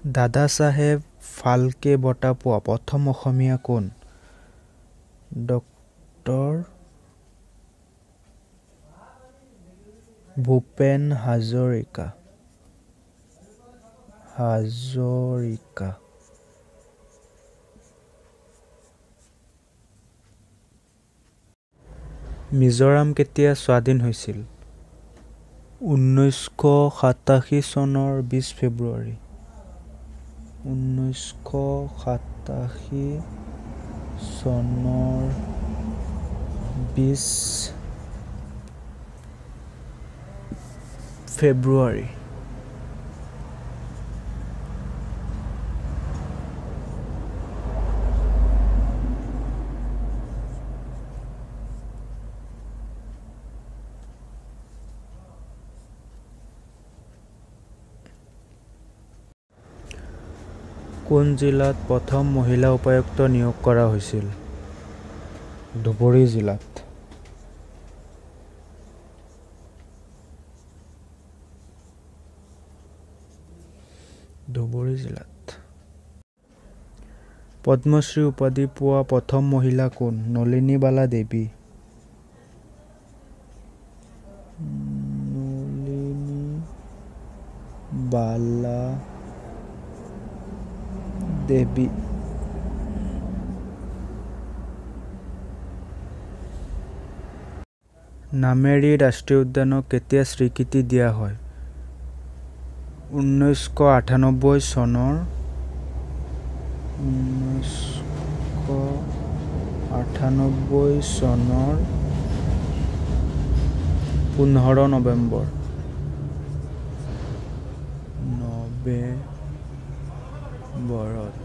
দাদাচাহেব ফাল্কে বঁটা পোৱা প্ৰথম অসমীয়া কোন? ডক্টৰ ভূপেন হাজৰিকা। হাজৰিকা। মিজোৰাম কেতিয়া স্বাধীন হৈছিল? 1987 চনৰ 20 ফেব্ৰুৱাৰী। 1987 চনৰ 20 ফেব্ৰুৱাৰী। কোন জিলাত প্ৰথম মহিলা উপায়ুক্ত নিয়োগ কৰা হৈছিল? ধুবুৰী জিলাত। ধুবুৰী জিলাত। পদ্মশ্ৰী উপাধি পোৱা প্ৰথম মহিলা কোন? নলিনীবালা দেৱী। নলিনী বালা দেৱী। নামেৰী ৰাষ্ট্ৰীয় উদ্যানক কেতিয়া স্বীকৃতি দিয়া হয়? 1998 চনৰ 1998 চনৰ 15 নৱেম্বৰ। নৱেম্বৰত।